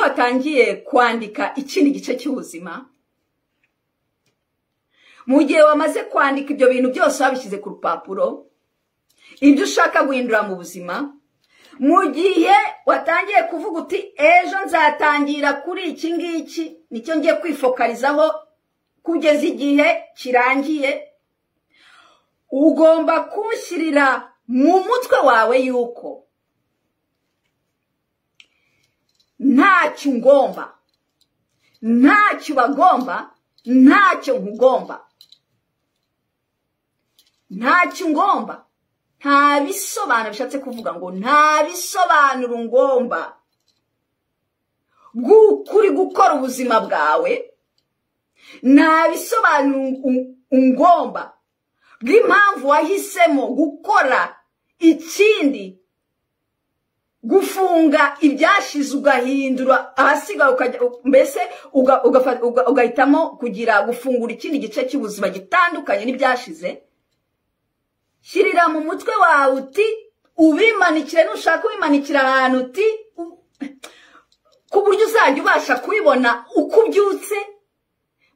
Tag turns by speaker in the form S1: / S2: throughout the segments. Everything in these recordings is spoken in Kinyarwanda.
S1: Iyo watangiye kwandika ikindi gice cy'ubuzima, mu gihe wamaze kwandika ibyo bintu byose, wabishyize ku rupapuro, ibyo ushaka guhindura mu buzima, mu gihe watangiye kuvuga uti: "Ejo nzatangira kuri iki ngiki, nicyo ngiye kwifokalizaho kugeza igihe kirangiye," ugomba kunshyirira mu mutwe wawe yuko ntacyo ungomba, ntacyo ubagomba, ntacyo nkugomba, ntacyo ungomba. Nta bisobanuro, bishatse kuvuga ngo nta bisobanuro ngomba bw'ukuri gukora ubuzima bwawe, nta bisobanuro ungomba bw'impamvu wahisemo gukora ikindi, gufunga ibyashize ugahindura ahasigaye, ukajya mbese ugahitamo kugira gufungura ikindi gice cy'ubuzima gitandukanye n'ibyashize. Shyirira mu mutwe wawe uti, ubimanikire, nushaka ubimanikira ahantu, uti ku buryo uzajya ubasha kubibona uko ubyutse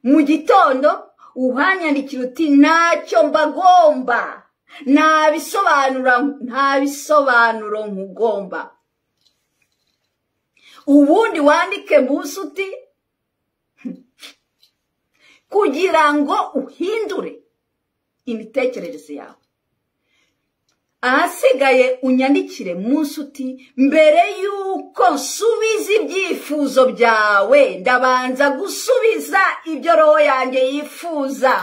S1: mu gitondo, uhanyandikira uti: "Ntacyo mbagomba, nta bisobanuro, nta bisobanuro nkugomba." Ubundi wandike munsi uti: "Kugira ngo uhindure imitekerereze yawe." Ahasigaye unyandikire munsi uti: "Mbere y'uko nsubiza ibyifuzo byawe, ndabanza gusubiza ibyo roho yanjye yifuza."